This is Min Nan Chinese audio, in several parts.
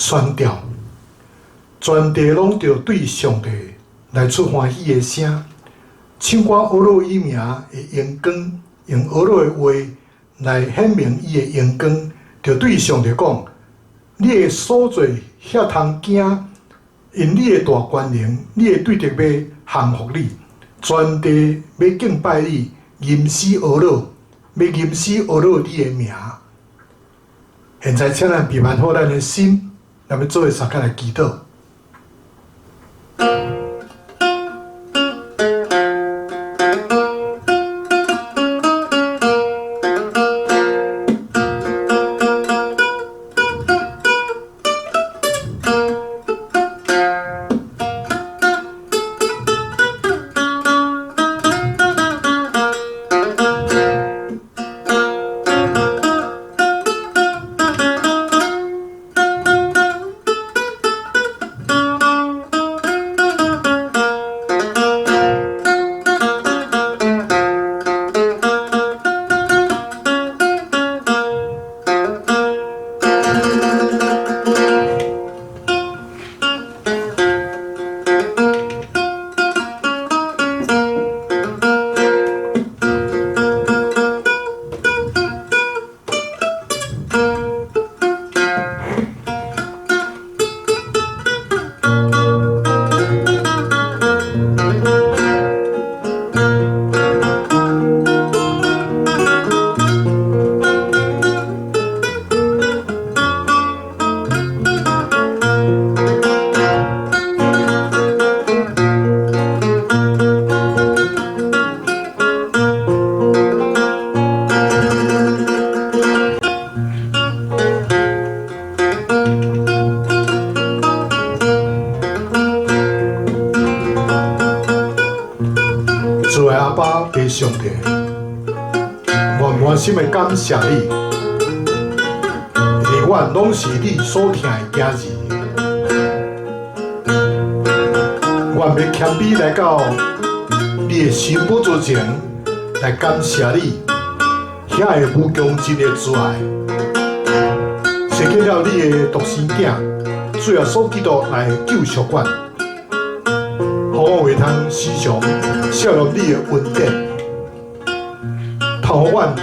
宣吊，全地攏著對上帝來出歡喜的聲，唱歌呵咾伊名的榮光，用呵咾的話來顯明伊的榮光，著對上帝講：你的所做遐通驚，因你的大權能，你會對著欲降服你，全地欲敬拜你，吟詩呵咾，欲吟詩呵咾你的名。現在請咱備辦好咱的心，咱欲做伙相共來祈禱。慈愛阿爸父上帝，我滿心的感謝你，因為阮攏是你所疼的囝兒。阮欲謙卑來到你的施寶座前來感謝你，遐个無窮盡的慈愛，設計了你的獨生囝，主耶穌基督來救贖阮，予我會通時常享用你的恩典，通予阮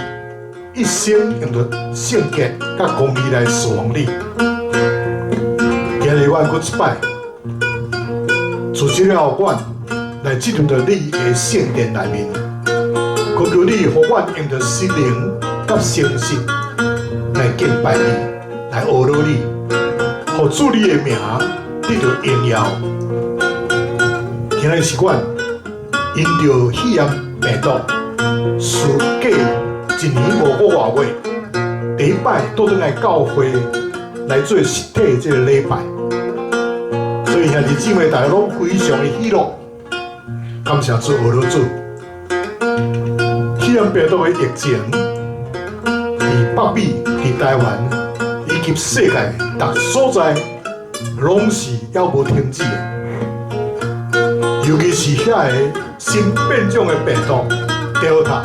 一生用著聖潔佮公義來侍奉你。今日阮閣一擺，組織了阮來進入到你的聖殿內面，懇求你予阮用著心靈佮誠實來敬拜你，來呵咾你，予主你的名得著榮耀。今日是阮因著肺炎病毒，事隔一年5個外月，第一擺倒轉來教會來做實體的這个禮拜，所以兄弟姊妹大家攏非常的喜樂，感謝主，呵咾主。肺炎病毒的疫情，佇北美、佇台灣以及世界逐所在，攏是猶無停止的。尤其是遐个新變種的病毒 Delta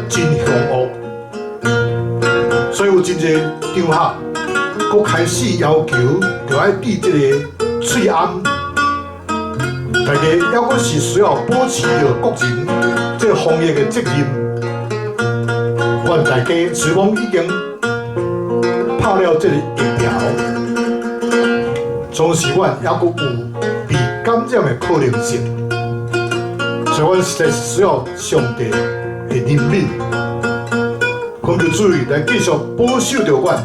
真兇惡，所以有真濟場合，閣開始要求著愛戴這个喙罨。大家猶閣是需要保持著個人這个防疫的責任。阮大家雖講已經拍了這个疫苗，總是阮猶閣有被感染的可能性，所以阮實在是需要上帝的的怜憫，懇求主來繼續保守著阮，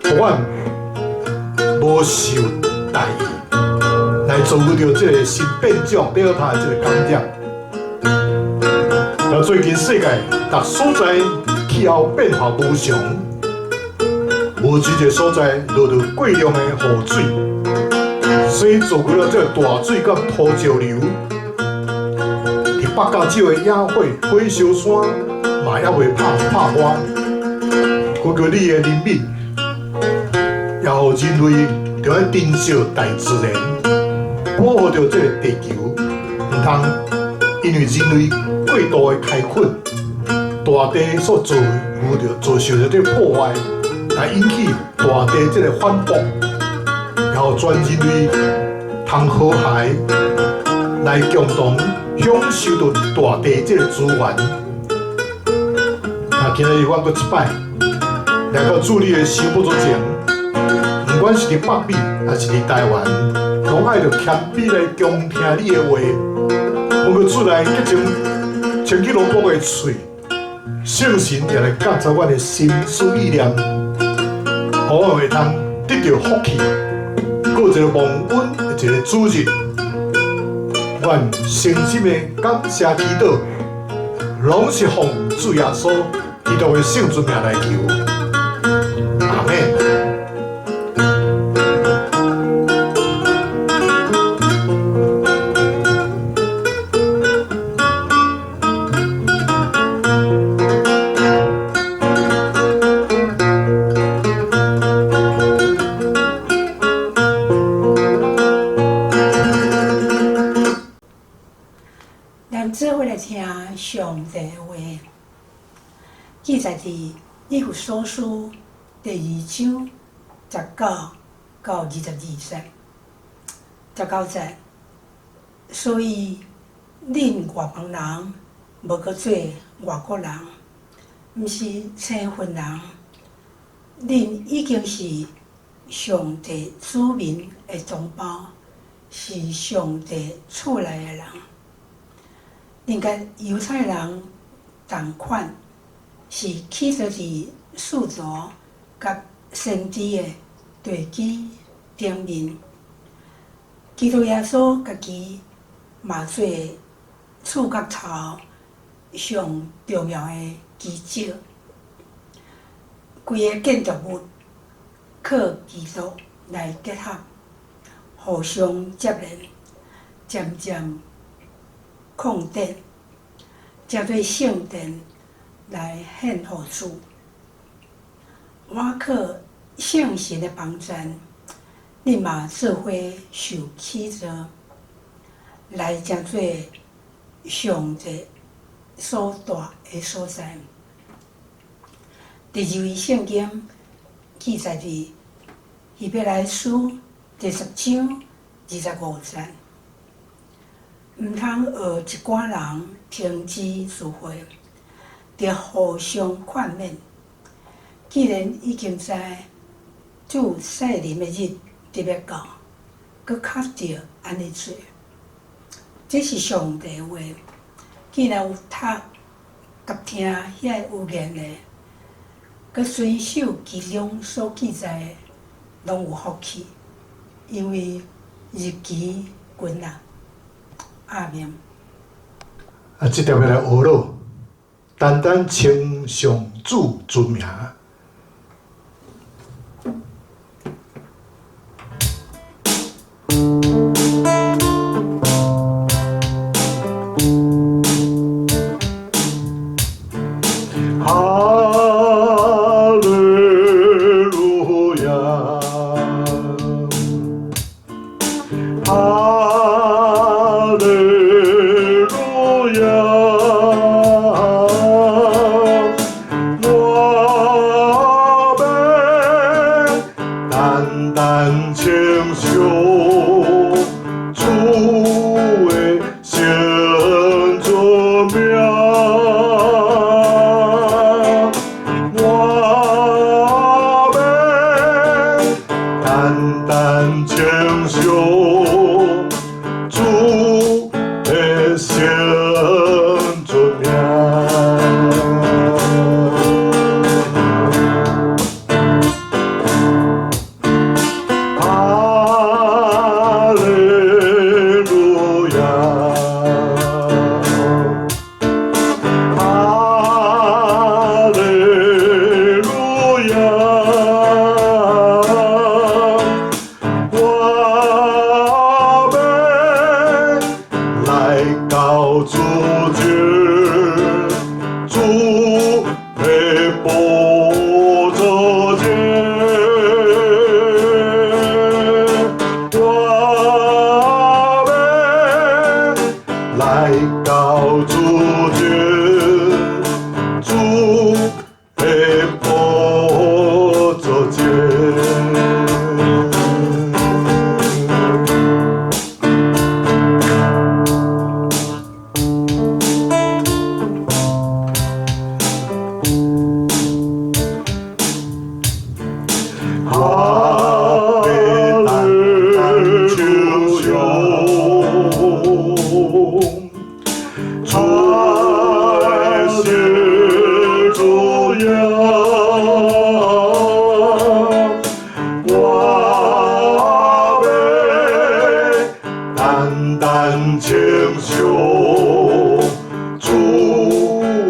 予阮無受大意，來遭遇著這个新變種 Delta 的這个感染。那最近世界逐所在氣候變化無常，有一个所在落著過量的雨水，所以造成了這个大水佮土石流。佇北加州的野火火燒山嘛猶未拍火，懇求你的憐憫，也予人類著愛珍惜大自然，保護著這个地球，毋通因為人類過度的開墾，大地所造遇著造成的這个破壞，來引起大地這个反撲，然後全人類通和諧來共同享受著大地這个資源。那今日阮閣一擺來到主你的聖寶座前，毋管是佇北美抑是佇台灣，攏愛著謙卑來恭聽你的話。阮閣主來潔淨清氣蘿蔔的喙，聖神也來鑒察阮的心思意念，予阮會通得著福氣，過一个蒙恩的一个主日。阮誠心的感謝祈禱，攏是奉主耶穌基督的聖尊名來求，阿們。咱做伙來聽上帝的話，記載佇以弗所書第二章19到22節。19節，所以恁外邦人無閣做外國人，毋是生分人，恁已經是上帝子民的同胞，是上帝厝內的人。恁佮猶太人仝款，是起造佇使徒佮先知的地基頂面。基督耶穌家己嘛做厝角頭上重要的基石。規个建築物靠基督來結合，互相接連，漸漸擴展，成做聖殿來獻予主。倚靠聖神的幫贊，恁嘛做伙受起造，來成做上帝所住的所在。第二位聖經記載佇希伯來書第十章25節。毋通學一寡人停止聚會，著互相勸勉。既然已經知主再臨的日佇欲到，閣較著按呢做。這是上帝的話。既然有讀佮聽遐個預言的，閣遵守其中所記載的，攏有福氣，因為日期近啦。阿們。啊，這條欲來學咯，單單稱頌主尊名。哈利路亞，哈利路亞，我欲單單稱頌主的聖尊名。我欲單單稱頌主的聖尊名。到主前，主的寶座前，我欲來到主前，主的寶座前。我欲單單稱頌，主的聖主名。我欲單單稱頌，主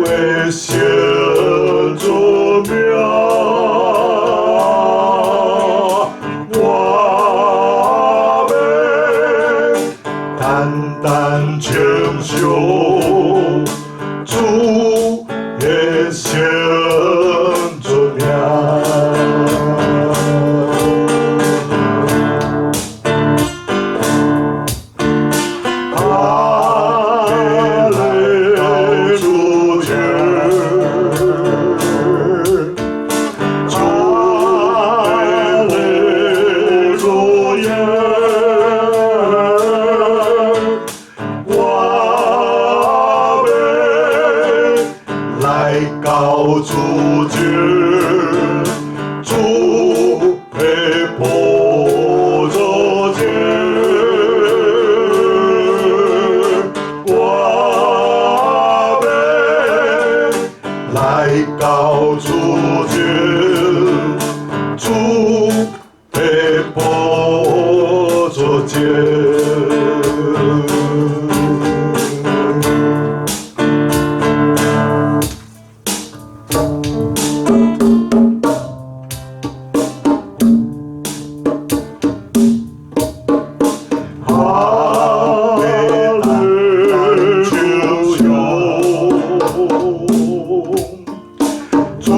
的聖主名。我欲單單稱頌，主的聖主名。我欲來到主前，主的寶座前，我欲來到主前，主的寶座前，我欲來到主前，主的寶座前。我欲單單稱頌，主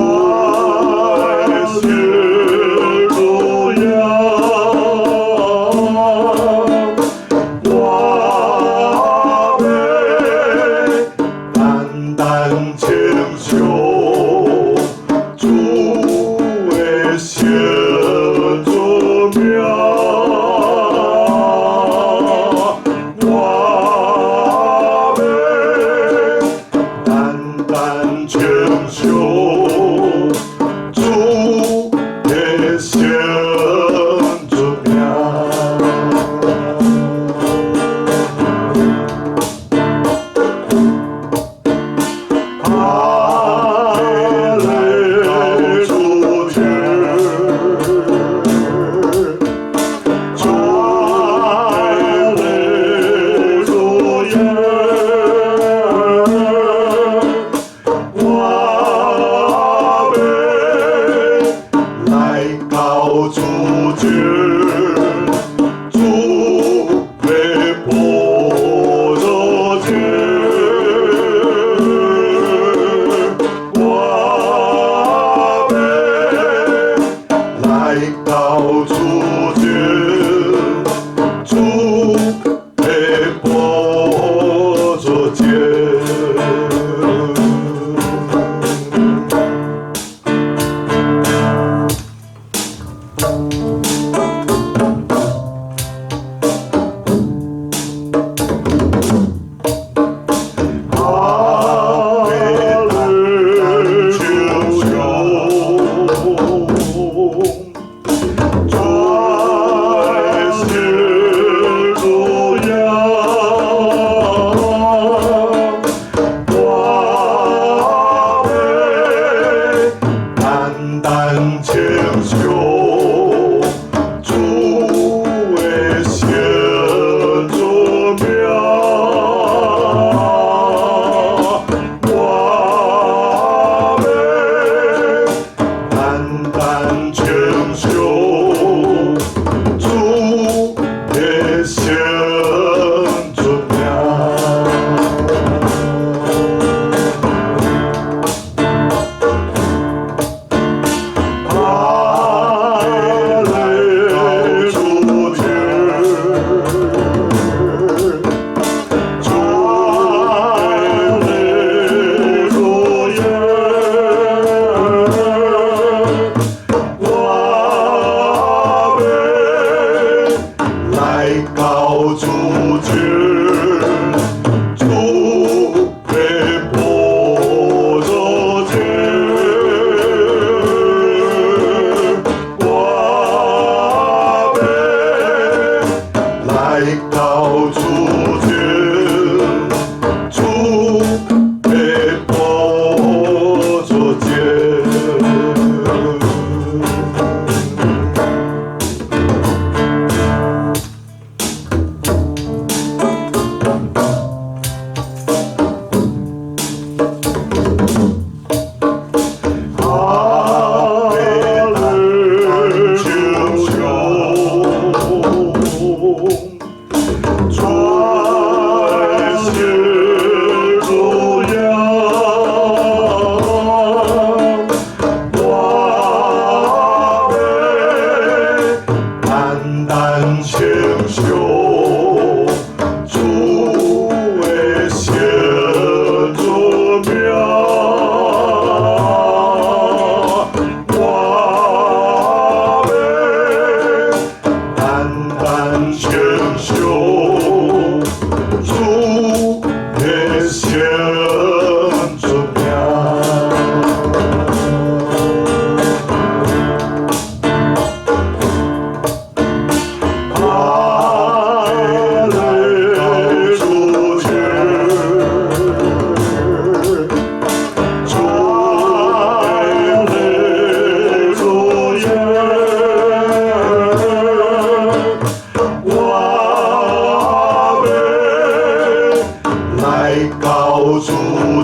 到主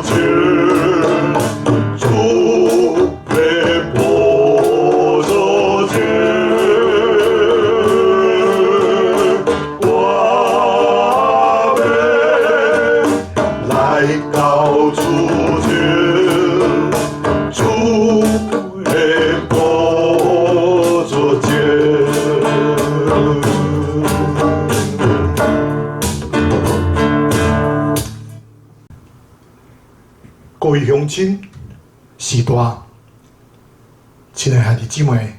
前，主的寶座前，我欲來到主前，主的寶座前。各位鄉親、序大、親愛兄弟姊妹，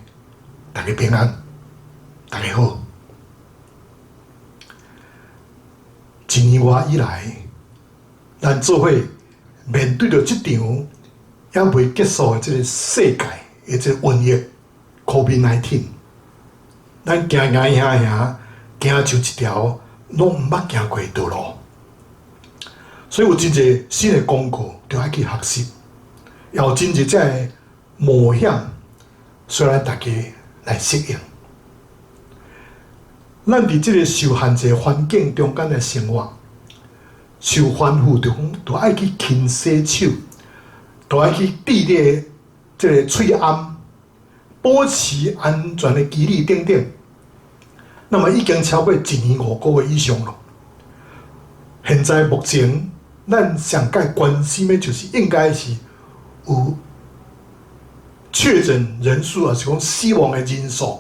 大家平安，大家好。一年外以來，咱做伙面對著這場猶未結束的這个世界的這个瘟疫 COVID-19，咱行行行行，行像一條攏毋捌行過的道路。所以有真濟新的功課，著愛去學習，也有真濟這个冒險，需要咱大家來適應。咱佇這个受限制環境中間來生活，受吩咐著講，著愛去勤洗手，著愛去戴這个喙罨，保持安全的距離等等。那麼已經超過一年5個月以上咯。現在目前，咱上蓋關心的就是應該是有確診人數，抑是講死亡的人數，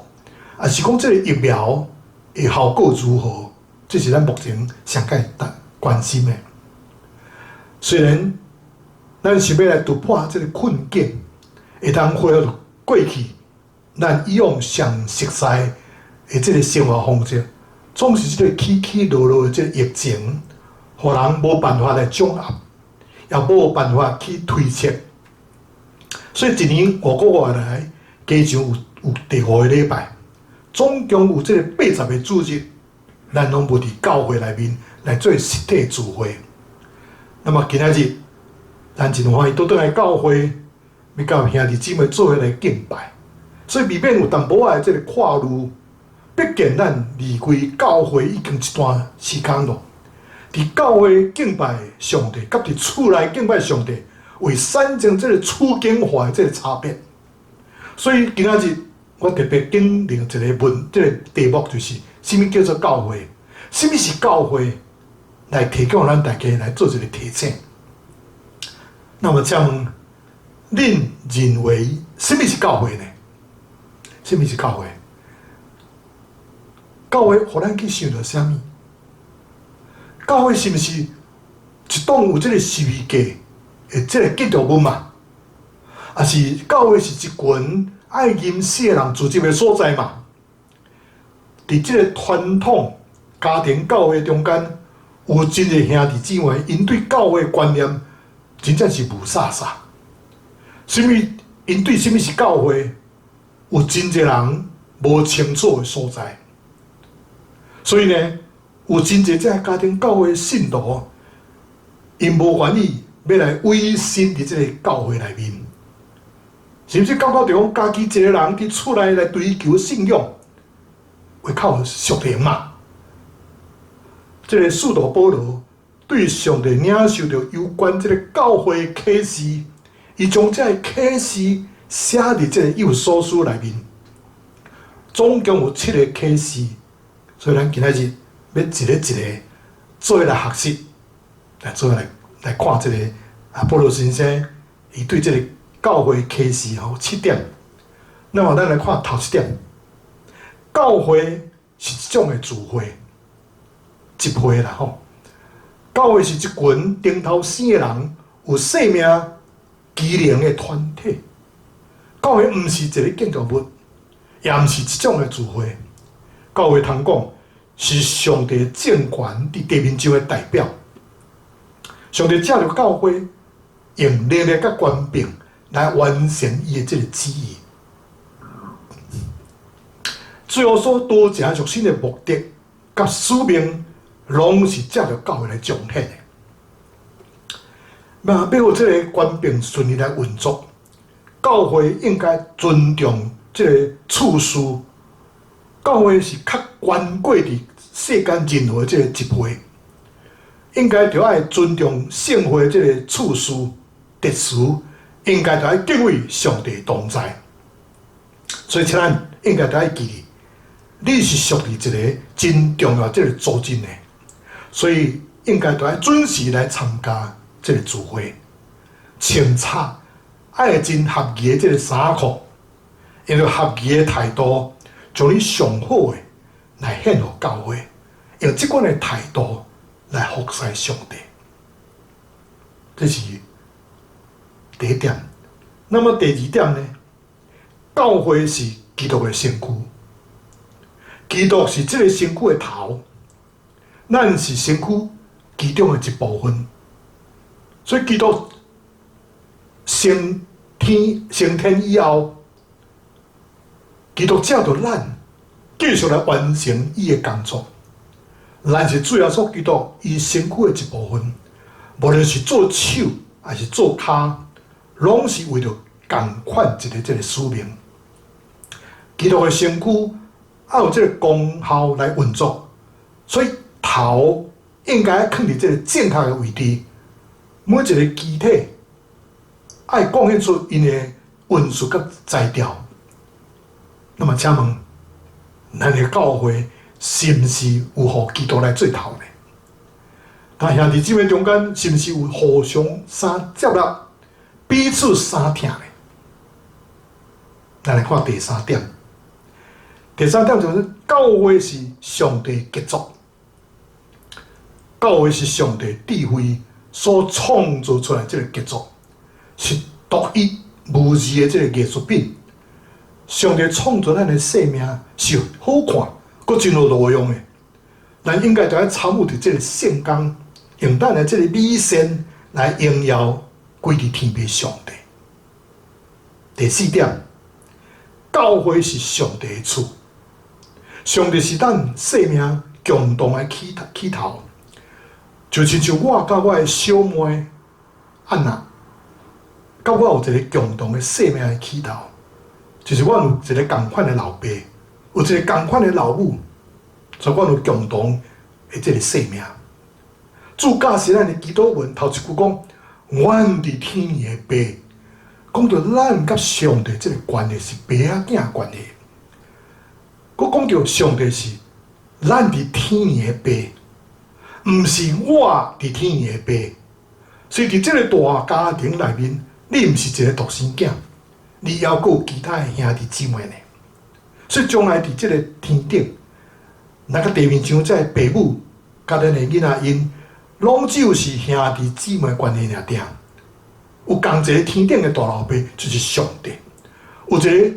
抑是講這个疫苗的效果如何？這是咱目前上蓋關心的。雖然咱想欲來突破這个困境，會當恢復過去咱以往上熟悉的這个生活方式，總是這个起起落落的這个疫情，予人無辦法來掌握，也無辦法去推測。所以一年5個月來，加上有第五个禮拜，總共有這个80個主日，咱攏無佇教會內面來做實體聚會。那麼今仔日，咱真歡喜倒轉來教會，欲佮兄弟姊妹做伙來敬拜。所以避免有淡薄仔的這个跨慮，畢竟咱離開教會已經一段時間咯。佇教會敬拜上帝，佮佇厝內敬拜上帝，會產生這个處境化的這个差別。所以今仔日我特別揀另一个問，這个題目就是：啥物叫做教會？啥物是教會？來提供咱大家來做一个提醒。那麼請問，恁認為啥物是教會呢？啥物是教會？教會予咱去想著啥物？教會是毋是一棟有這个十字架的這个建築物嘛？抑是教會是一群愛吟詩的人聚集的所在嘛？佇這个傳統家庭教會中間，有真濟兄弟姊妹，𪜶對教會觀念真正是霧煞煞。啥物？𪜶對啥物是教會，有真濟人無清楚的所在。所以呢，有真濟這个家庭教會信徒，𪜶無願意欲來委身佇這个教會內面，甚至感覺著講家己一个人佇厝內來追求信仰，會較有屬靈嘛？這个使徒保羅對上帝領受著有關這个教會啟示，伊將這个啟示寫佇這个以弗所書內面，總共有七個啟示，所以咱今仔日欲一个一个做伙來學習，來做伙來來看這个啊，保羅先生伊對這个教會啟示吼七點。那麼咱來看頭一點，教會是一種的聚會，集會啦吼。教會是一群頂頭生的人，有生命機能的團體。教會毋是一个建築物，也毋是一種的聚會。教會通講是上帝政權佇地面上的代表。上帝藉著教會，用能力佮權柄來完成伊的這个旨意。主耶穌道成肉身的目的佮使命，攏是藉著教會來彰顯的。那欲予這个權柄順利來運作，教會應該尊重這个次序。教會是較懸過佇世間任何這个集會，應該著愛尊重聖會這个次序秩序，應該著愛敬畏上帝同在。所以，請咱應該著愛記得，你是屬佇一个真重要這个組織的，所以應該著愛準時來參加這个聚會，穿插愛真合宜的這个衫褲，用著合宜的態度，將你上好的來獻予教會，用這款的態度來服侍上帝。這是第一點。那麼第二點呢？教會是基督的身軀，基督是這个身軀的頭，咱是身軀其中的一部分。所以基督升天以後，基督藉著咱繼續來完成伊的工作。咱是主耶穌基督伊身軀的一部分，無論是做手還是做跤，攏是為著仝款一个這个使命。基督的身軀愛有這个功效來運作，所以頭應該囥佇這个正確的位置。每一個肢體愛貢獻出𪜶的恩賜佮才調。那麼請問，咱的教會是毋是有予基督來做頭呢？但兄弟姊妹中間是毋是有互相相接納、彼此相疼呢？咱來看第三點。第三點就是教會是上帝傑作，教會是上帝智慧所創造出來這个傑作，是獨一無二的這个藝術品。上帝創造咱的生命是好看，閣真有路用的。咱應該著愛參與佇這个聖工，用咱的這个美善來榮耀歸佇天父上帝。第四點，教會是上帝的厝，上帝是咱生命共同的起頭，就親像我佮我的小妹安娜，佮我有一个共同的生命的起頭，就是我有一个仝款的老爸，有一个仝款的老母，所以我有共同的這个生命。主教示咱的祈禱文頭一句講：阮佇天的爸，講著咱佮上帝這个關係是爸仔囝關係。閣講著上帝是咱佇天的爸，毋是我佇天的爸。所以佇這个大家庭內面，你毋是一个獨生囝，你猶閣有其他的兄弟姊妹呢。所以將來佇這个天頂，那個地面上這个爸母佮咱的囡仔𪜶，攏只有是兄弟姊妹關係爾爾。有仝一个天頂的大老爸，就是上帝；有一个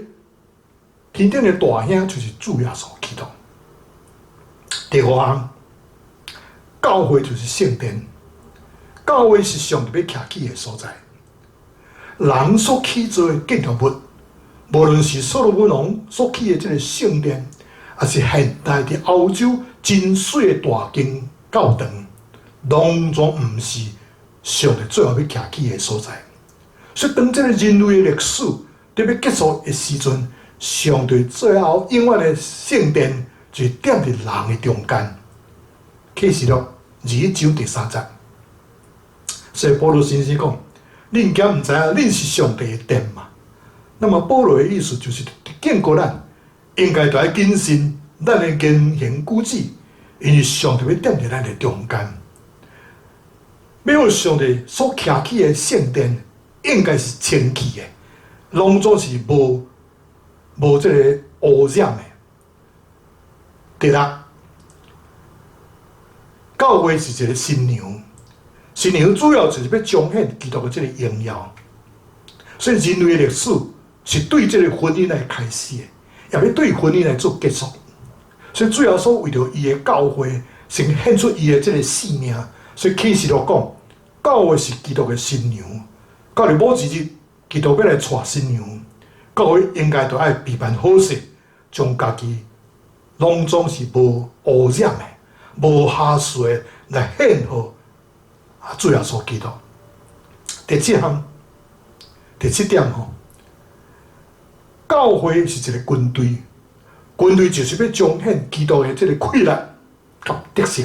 天頂的大兄，就是主耶穌基督。第五項，教會就是聖殿，教會是上帝欲徛起的所在。人所起造的建築物，無論是所羅門王所起的這个聖殿，抑是現代佇歐洲真媠的大間教堂，攏總毋是上帝最後欲徛起的所在。所以，當這个人類的歷史佇欲結束的時陣，上帝最後永遠的聖殿就是踮佇人的中間。啟示錄21章第3節。所以保羅先生講：恁敢毋知影，恁是上帝的殿嘛？那麼保羅的意思就是警告咱，應該著愛謹慎咱的言行舉止，因為上帝欲踮佇咱的中間。欲予上帝所徛起的聖殿，應該是清氣的，攏總是無這个污染的。第六，教會是一个新娘，新娘主要就是欲彰顯基督的這个榮耀。所以人類的歷史是對這个婚姻來開始的，也欲對婚姻來做結束。所以主耶穌為著伊的教會，先獻出伊的這个性命。所以啟示錄講，教會是基督的新娘。到了某一日，基督欲來娶新娘，教會應該著愛備辦好勢，將家己攏總是無污染的、無瑕疵的來獻予主耶穌基督。第七項、第七點吼，教會是一个軍隊，軍隊就是欲彰顯基督的這个氣力佮得勝。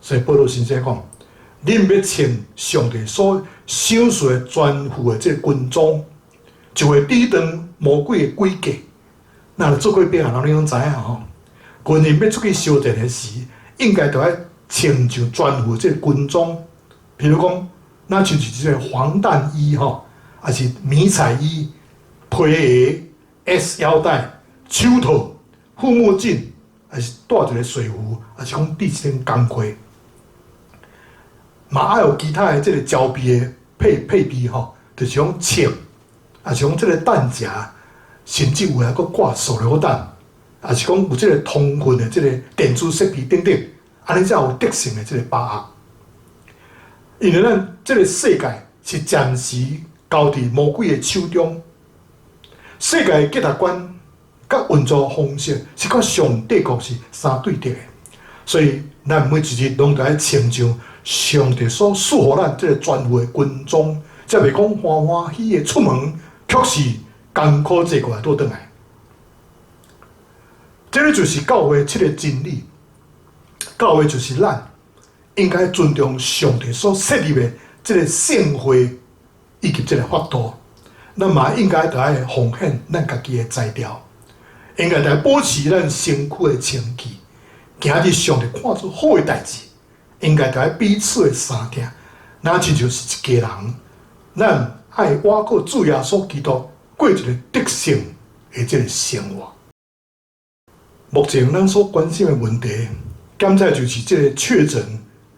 所以保祿先生講，恁欲穿上帝所賞賜的全副的這個軍裝，就會抵擋魔鬼的詭計。若做過兵的人，你攏知影吼。軍人欲出去相戰的時，應該著愛穿上全副這個軍裝。比如講，若像是這個防彈衣吼，抑是迷彩衣、皮鞋、S 腰帶、手套、護目鏡，抑是戴一个水壺，抑是講戴一頂鋼盔，嘛愛有其他的這個裝備的配備吼，就是講槍，抑是講這個彈夾，甚至有的閣掛手榴彈，抑是講有這個通訊的這個電子設備等等，按呢才有得勝的這個把握。因為咱這個世界是暫時交佇魔鬼的手中，世界的價值觀佮運作方式是佮上帝國是相對的，所以咱每一日攏著愛穿上上帝所賜予咱這個全副的軍裝，才袂講歡歡喜的出門，卻是艱苦坐過來倒轉來。這个就是教會七个真理，教會就是咱應該尊重上帝所設立的這个聖會以及這个法度，咱嘛應該著愛奉獻咱家己的才調，應該來保持咱身軀的清氣，行佇上帝看做好的代誌，應該著愛彼此的相疼，若親像是一家人，咱愛倚靠主耶穌基督過一个得勝的這个生活。目前咱所關心的問題，檢測就是這个確診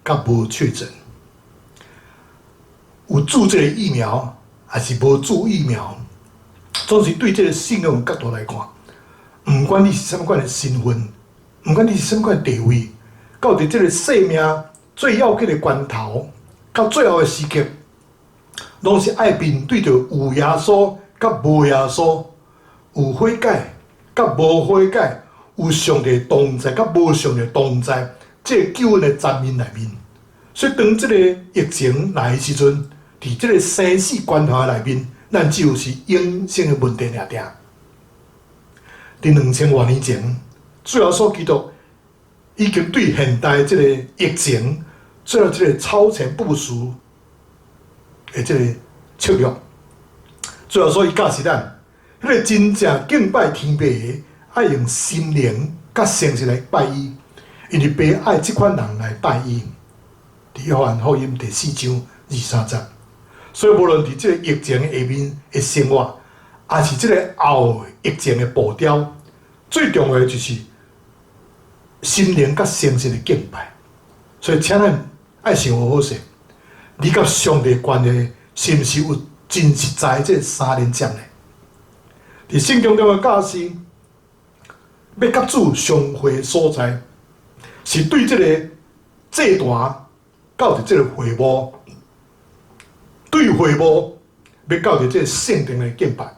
佮無確診，有注這个疫苗，抑是無注疫苗，總是對這个信仰角度來看，毋管你是啥物款的身份，毋管你是啥物款的地位，到佇這个生命最要緊的關頭，到最後的時刻，攏是愛面對著有耶穌佮無耶穌，有悔改佮無悔改，有上帝同在佮無上帝同在，這个救恩的層面內面。所以當這个疫情來的時陣，佇這个生死關頭內面，咱只有是永生的問題爾爾。佇2000外年前，主耶穌基督已經對現代這个疫情做了這个超前部署的這个策略。主耶穌伊教示咱，彼个真正敬拜天父的，愛用心靈佮誠實來拜伊，因為父愛這款人來拜伊。佇約翰福音第四章二三節。所以無論佇這个疫情下面的生活，抑是這个後疫情的步調，最重要的就是心靈佮誠實的敬拜。所以，請咱愛想好好勢，你佮上帝關係是毋是有真實在這个三連接呢？佇聖經中的教示，欲佮主相會所在，是對這个祭壇到佇這个會幕，對會幕欲到佇這个聖殿的敬拜。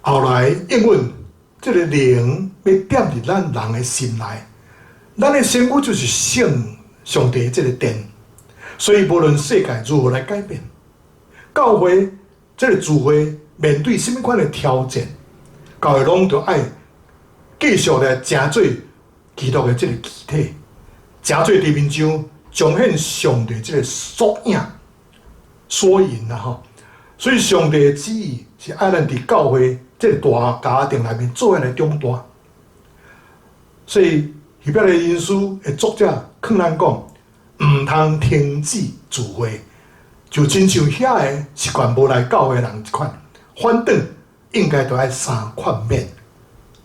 後來應允這个靈欲踮佇咱人的心內，咱的身軀就是聖上帝這个殿，所以無論世界如何來改變，教會這个聚會面對啥物款的挑戰，教會攏著愛繼續來成做基督的這个肢體，成做地面上彰顯上帝這个縮影、縮影啦吼。所以上帝的旨意是愛咱佇教會這个大家庭內面做伙來長大。所以希伯來人書的作者勸咱講，毋通停止聚會，就親像遐个習慣無來教會的人一款，反轉應該著愛三勸勉。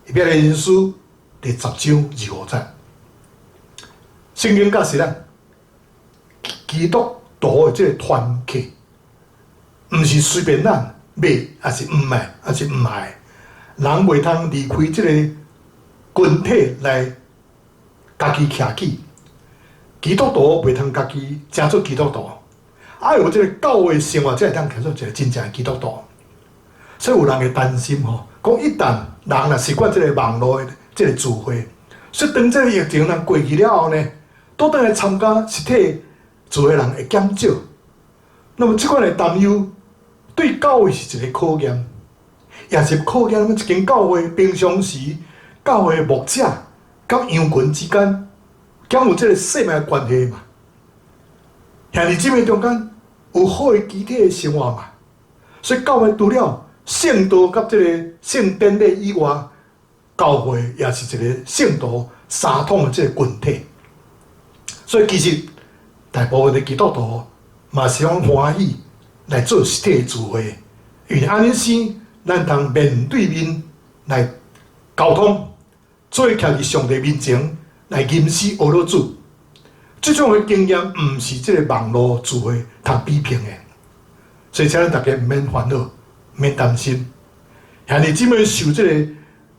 希伯來人書第十章二五節，聖經教示咱，基督徒的這个團契，毋是隨便咱欲抑是毋愛，抑是毋愛，人袂通離開這个群體來家己徛起。基督徒袂通家己成做基督徒，愛有這个教會生活，才會當徛做一个真正的基督徒。所以有人會擔心吼，講一旦人若習慣這个網路的這个聚會，所以當這个疫情若過去了後呢，倒轉來參加實體聚會人會減少。那麼這款的擔憂對教會是一个考驗，也是考驗一間教會平常時教會牧者佮羊群之間兼有這个生命的關係嘛？兄弟姊妹中間有好的肢體的生活嘛？所以教會除了聖道佮這个聖典禮以外，教會也是一个聖徒相通的這个群體。所以其實大部分的基督徒嘛是攏歡喜來做實體的聚會，因為按呢生，咱通面對面來溝通，做伙徛佇上帝面前來吟詩學樂主。這種的經驗毋是這个網路聚會通比拼的，所以請咱大家毋免煩惱，毋免擔心。兄弟姊妹受這个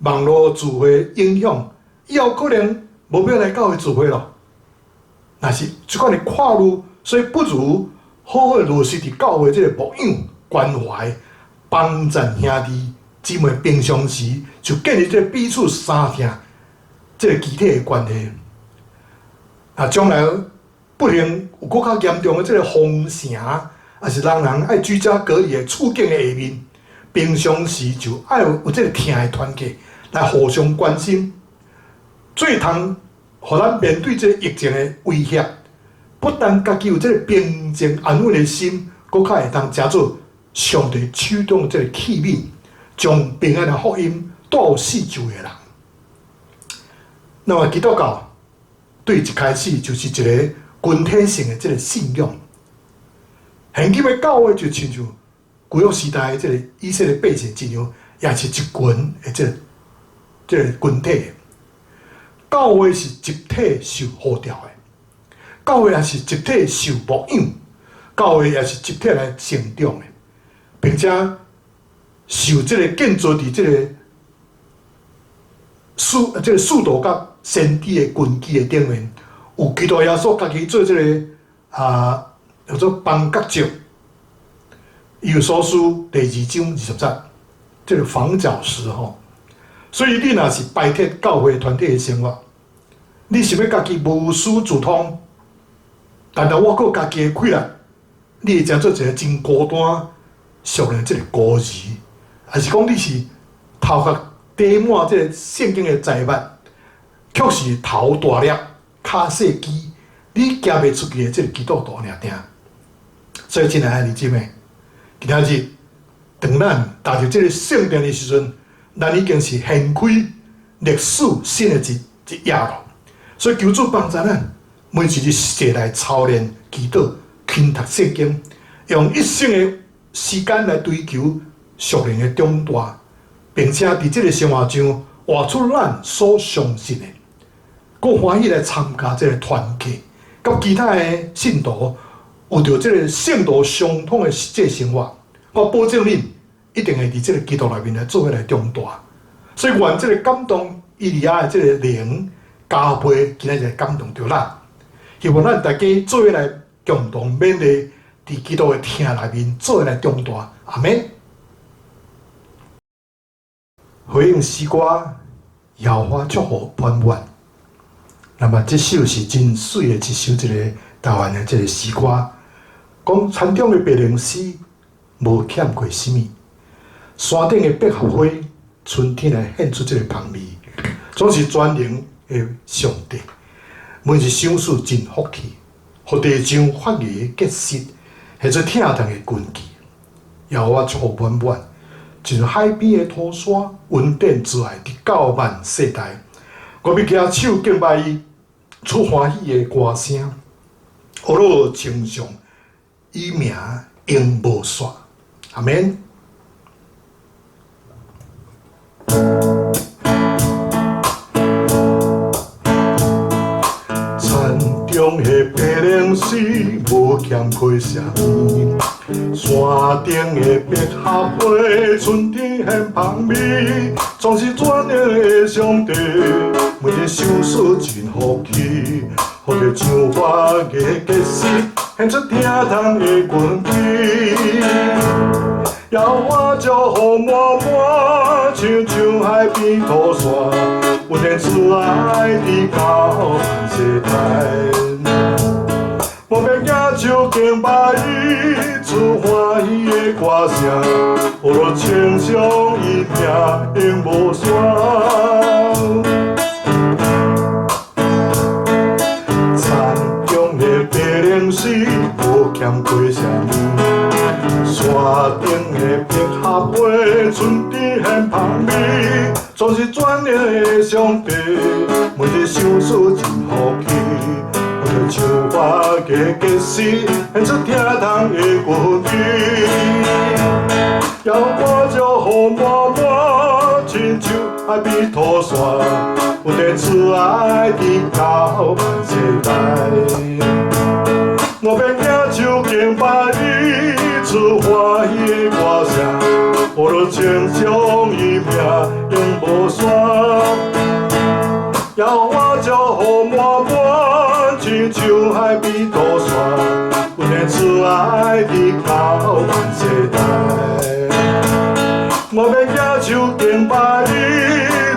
網路聚會影響，以後可能無欲來教會聚會咯。若是這款的看慮，所以不如好好落實佇教會這个牧養關懷，幫贊兄弟姊妹平常時就建立這个彼此相疼這个肢體的關係。啊，將來不幸有閣較嚴重的這个封城，抑是人人愛居家隔離的處境的下面，平常時就愛有這个疼的團契來互相關心，做通予咱面對這个疫情的威脅，不但家己有這个平靜安穩的心，閣較會當成做上帝手中的這个器皿，將平安的福音帶予四周的人。那麼基督教對一開始就是一个群體性的這个信仰。現今的教會就親像舊約時代的這个以色列百姓一樣，也是一群的這个群體。教會是集體受呼召的，教會也是集體受牧養，教會也是集體來成長的，並且受這个建造佇這个使徒佮先知的根基的頂面，有基督耶穌家己做這个叫做房角石。以弗所書第二章20節，這个房角石吼。所以你若是排斥教會團體的生活，你想欲家己無師自通，但是我閣有家己的氣力，你會成做一个真孤單、屬靈這个孤兒，抑是講你是頭殼缀滿這个聖經的財物，卻是頭大粒、跤細枝，你行袂出去的這个基督徒爾定。所以，親愛的兄弟姊妹，今仔日當咱踏入這个聖殿的時陣，咱已經是掀開歷史新的一頁咯。所以求主幫助咱，每一日齊來操練祈禱、勤讀聖經，用一生的時間來追求屬靈的長大，並且佇這个生活上活出咱所相信的，閣歡喜來參加這个團契，佮其他的信徒有著這个聖徒相通的實際生活，我保證恁一定會佇這个基督內面來做伙來長大。所以願這个感動以利亞的這个靈加倍，今仔日感動著咱。希望咱大家做伙來共同勉勵，佇基督的疼內面做伙來長大。阿們。回應詩歌，耶和華祝福滿滿。那麼這首是真媠的一首，這个台灣的這个詩歌，講田中的白鷺鷥無欠過啥物，山頂的百合花，春天來獻出這个芳味，總是全能的上帝。每一賞賜真福氣，予地上發芽結實，獻出疼痛的根基。耶和華祝福滿滿，就像海邊的塗沙，恩典慈愛直到萬世代。我欲舉手敬拜伊，出歡喜的歌聲，呵咾稱頌伊名永無煞。阿們。田中的白鷺鷥無欠過啥物，山頂的百合花，春天獻芳味，總是全能的上帝，每日賞賜真福氣，予地上發芽結實，獻出疼痛的根基。耶和華祝福滿滿，親像海邊塗沙，恩典慈愛直到萬世代。我欲舉手敬拜伊，出歡喜的歌聲，呵咾稱頌伊名永無煞。欠缺啥物。山頂的百合花，春天現芳味，總是全能的上帝，每日賞賜真福氣。我著唱歌的結詩，獻出疼痛的軍醫。耶和華祝福滿滿，親像海邊塗山，阮的慈愛直到萬世代。我欲舉手敬拜伊，賜歡喜的歌聲，我著稱頌伊名永無散。耶和華祝福滿滿，親像海邊塗山，阮的慈愛直到萬世代。我欲舉手敬拜伊，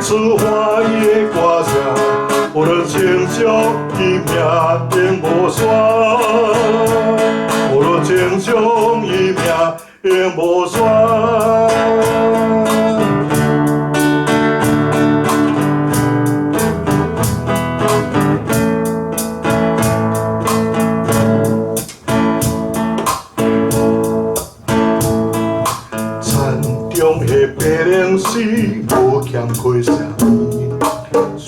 賜歡喜的歌聲，我著稱頌伊名永無散。我著稱頌伊名永無散。田中的白靈絲無欠缺啥物，山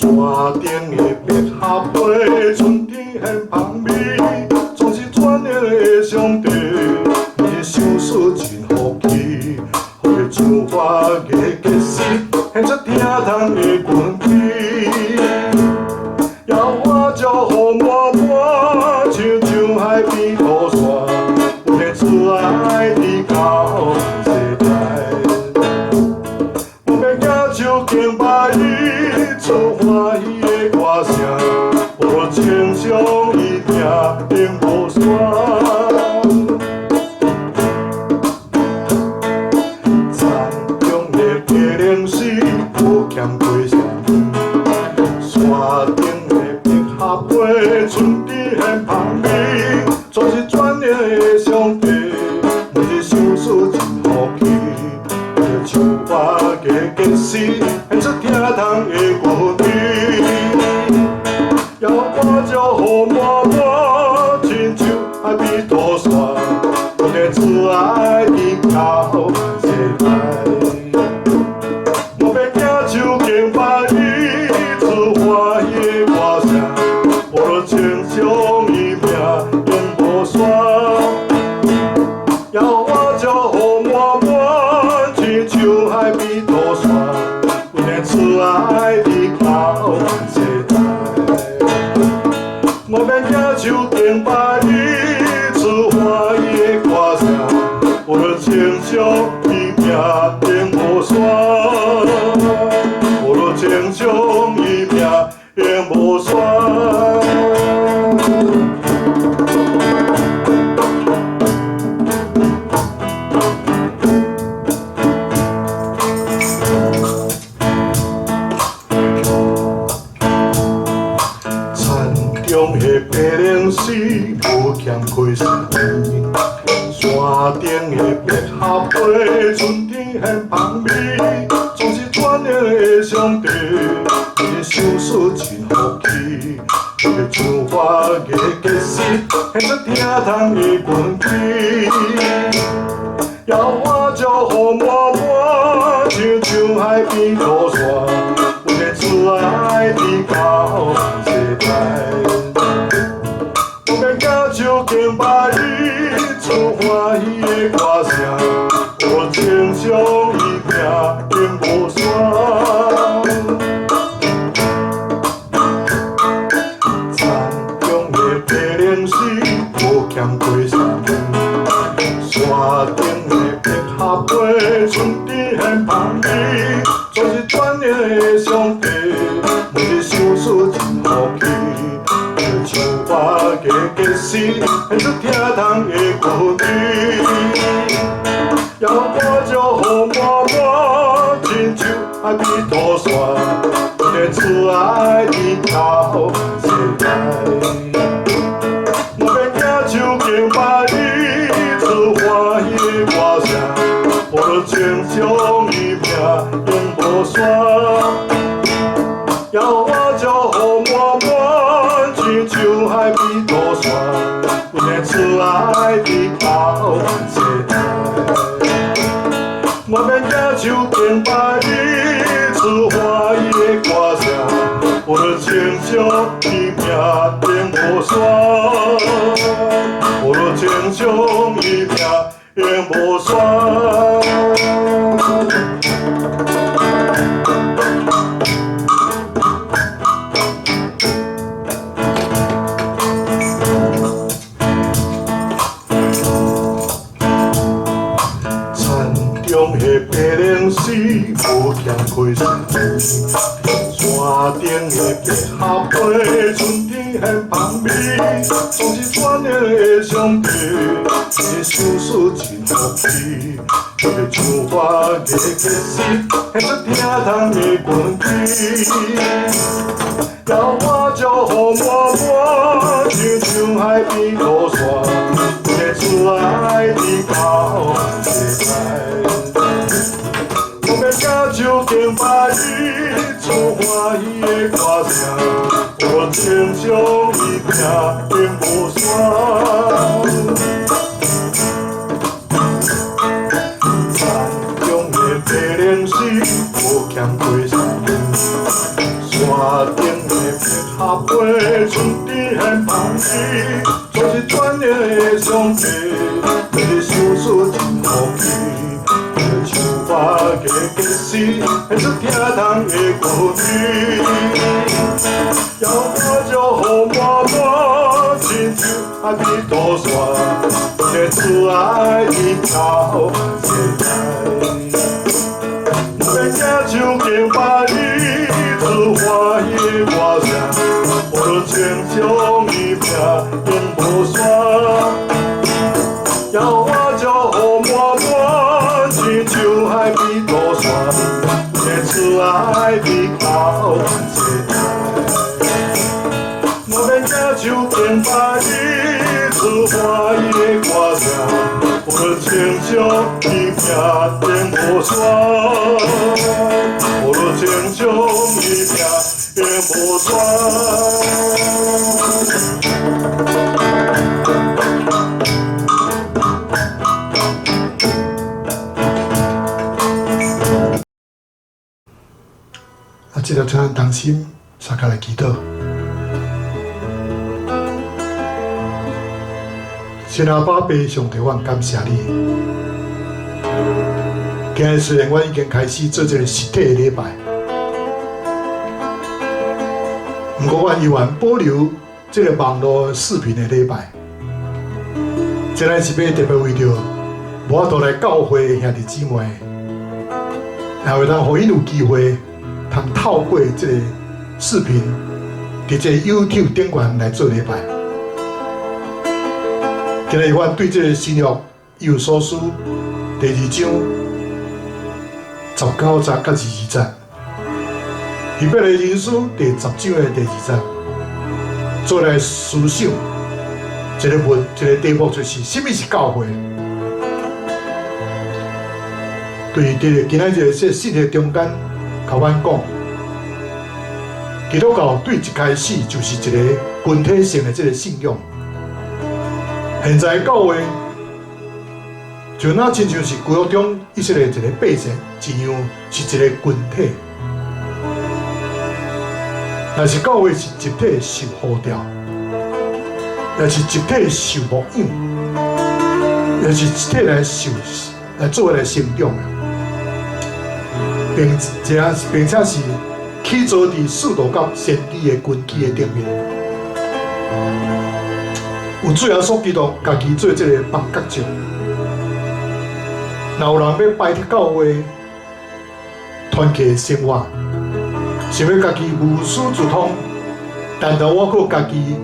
頂的百合花，春天現芳味，總是全能的上帝，每日賞賜真福氣，予伊唱歌的結詩，獻出疼痛的軍醫。耶和華祝福滿滿，親像海邊塗山，阮的慈愛直到萬世代。我欲舉手敬拜伊，賜歡喜的歌聲，我稱頌伊名永無散。田中的白靈絲無欠缺啥物，山頂的百合花，春天現芳味，總是全能的上帝，每日賞賜真福氣。唱歌的結詩，獻出疼痛的軍醫。耶和華祝福滿滿，親像海邊塗山，阮的慈愛直到萬世代。我欲舉手敬拜伊，賜歡喜的歌聲，我著稱頌伊名永無散。耶和華祝福滿滿，親像海邊塗山，阮的慈愛直到萬世代。我欲舉手敬拜伊，賜歡喜的歌聲，我著稱頌伊名永無散。我著稱頌伊名永無散。田中的白靈絲無欠缺啥物，山頂的百合花，春天現芳味，總是全能的上帝，每日賞賜真福氣，予伊唱歌的結詩，獻出疼痛的軍醫。耶和華祝福滿滿，親像海邊塗山，阮的慈愛直到萬世代。我欲舉手敬拜伊，賜歡喜的歌聲，我稱頌伊名永無散。田中的白靈絲無欠缺啥物，山頂的百合花，春天現芳味，總是全能的上帝，每日賞賜真福氣，予伊唱歌的結詩，獻出疼痛的軍醫。耶和華祝福滿滿，親像海邊塗山，阮的慈愛直到萬世代。我欲舉手敬拜伊，賜歡喜的歌聲，我著稱頌伊名永無散。耶和華祝福滿滿，親像海邊塗山，阮的慈愛直散，無論親像伊命永無散。田中的白鷺鷥無欠溪水，山頂的白合花，春天現芳味，總是全能的上帝，伊事事真福氣，這個唱法的結實，獻出聽通的軍旗。搖我祝福滿滿，親像海邊土沙，阮的慈愛直到世代。我欲舉手敬拜伊，唱歡喜的歌聲，我稱頌伊名永無散。田中的白鷺鷥無欠溪水，山頂的白合花，春天現芳味，總是全能的上帝，伊事事真福氣。唱法的結實，獻出聽通的歌曲。搖我祝福滿滿，親像海邊土沙，阮的慈愛直到世代。我欲舉手敬拜伊，唱歡喜的歌聲，無論稱頌伊名永無散。搖我祝福滿滿，親像海邊土沙，阮的慈愛直到世代。我欲舉手敬拜伊，唱歡喜的歌聲，無論稱頌伊名永無散。無論稱頌伊名永無散。啊，這個請咱同心相共來祈禱。神阿爸父上帝，我感謝你。今日雖然我已經開始做這個實體的禮拜，毋過我猶原保留這個網路視頻的禮拜。這個是欲特別為著無法度來教會的兄弟姊妹，也會當予𪜶有機會，通透過這個視頻，佇這個 YouTube 頂懸來做禮拜。今日我對這個新約以弗所書第二章19節佮22節，希伯來人書第十章的第二節，做來思想一個問一個題目，就是，啥物是教會？對佇個今仔日這個信息中間，共阮講，基督教對一開始就是一個群體性的這個信仰。現在教會就若親像是舊約中以色列一個百姓一樣，是一個群體。但是教會是集體受呼召，也是集體受牧養，也是集體來受來做來成長的，並且是起造佇使徒佮先知的根基的頂面。有主耶穌基督家己做這個房角石。若有人欲擺脫教會團契生活，想欲家己無師自通，但著我閣家己，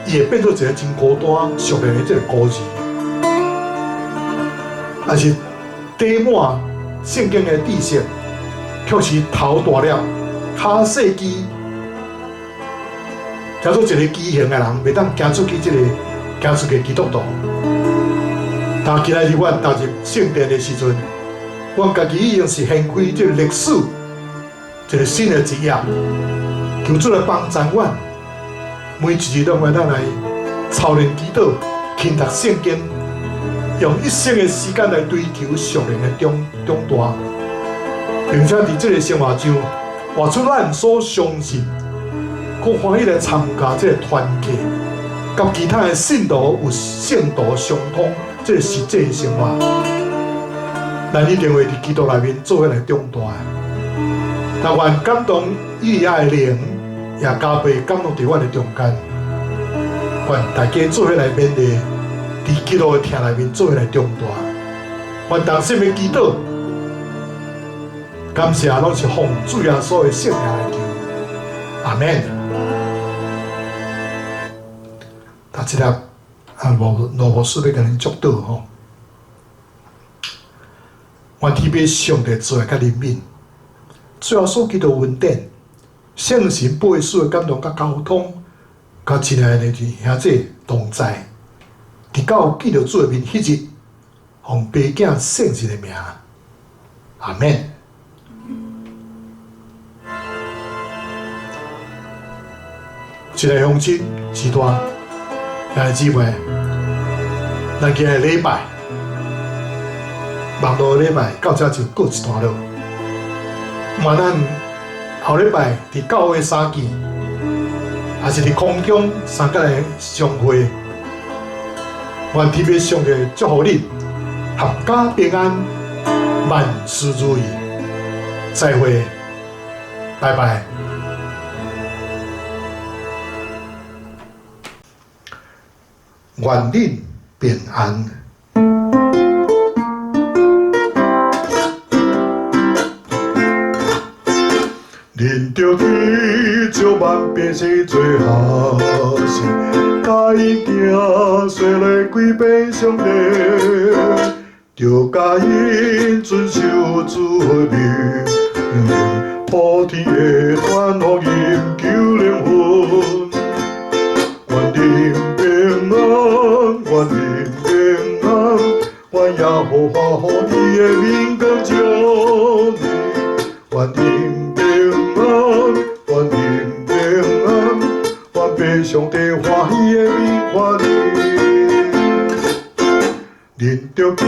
伊會變做一個真孤單、屬靈的這個孤兒，但是缀滿聖經的知識，卻是頭大粒、跤細枝，叫做一個畸形的人，袂當行出去這個行出去基督徒。但今仔日阮踏入聖殿的時陣，阮家己已經是掀開這個歷史一個新的一頁，求主來幫助阮，每一日攏會當來操練祈禱、勤讀聖經，用一生的時間來追求屬靈的長長大，並且佇這個生活上活出咱所相信、閣較歡喜來參加這个團契，佮其他的信徒有聖徒相通，這个實際生活。咱一定會佇基督內面做伙來長大。但願感動以利亞的靈也加倍感動佇阮的中間。願大家做伙來勉勵，佇基督的疼內面做伙來長大。願同心的祈禱，感謝攏是奉主耶穌的聖名來求，阿們。啊，這粒啊羅羅牧師欲共恁祝禱吼，願天父上帝慈愛佮憐憫，主耶穌基督恩典，聖神保惠師的感動佮交通，佮親愛的弟兄姊同在，直到見著主的面彼日，奉爸囝聖神的名，阿們。親愛鄉親、姊大、兄弟姊妹，咱今日禮拜，網路禮拜到這就告一段落。願咱後禮拜佇教會相見，抑是佇空中三個來相會。願天父上帝祝福你，闔家平安，萬事如意。再會，拜拜。願恁平安。恁著去招萬百姓做學生，教𪜶行洗禮歸變上帝，著教𪜶遵守主的命令，普天的傳福音救靈魂。願恁平安，願恁平安，願耶和華予伊的面光照你，願恁平安，願恁平安，願父上帝歡喜的面看你。恁著去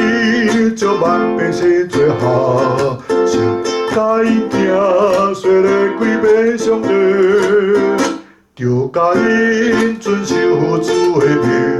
招萬百姓做學生，教𪜶行洗禮歸變上帝，著教𪜶遵守主的命。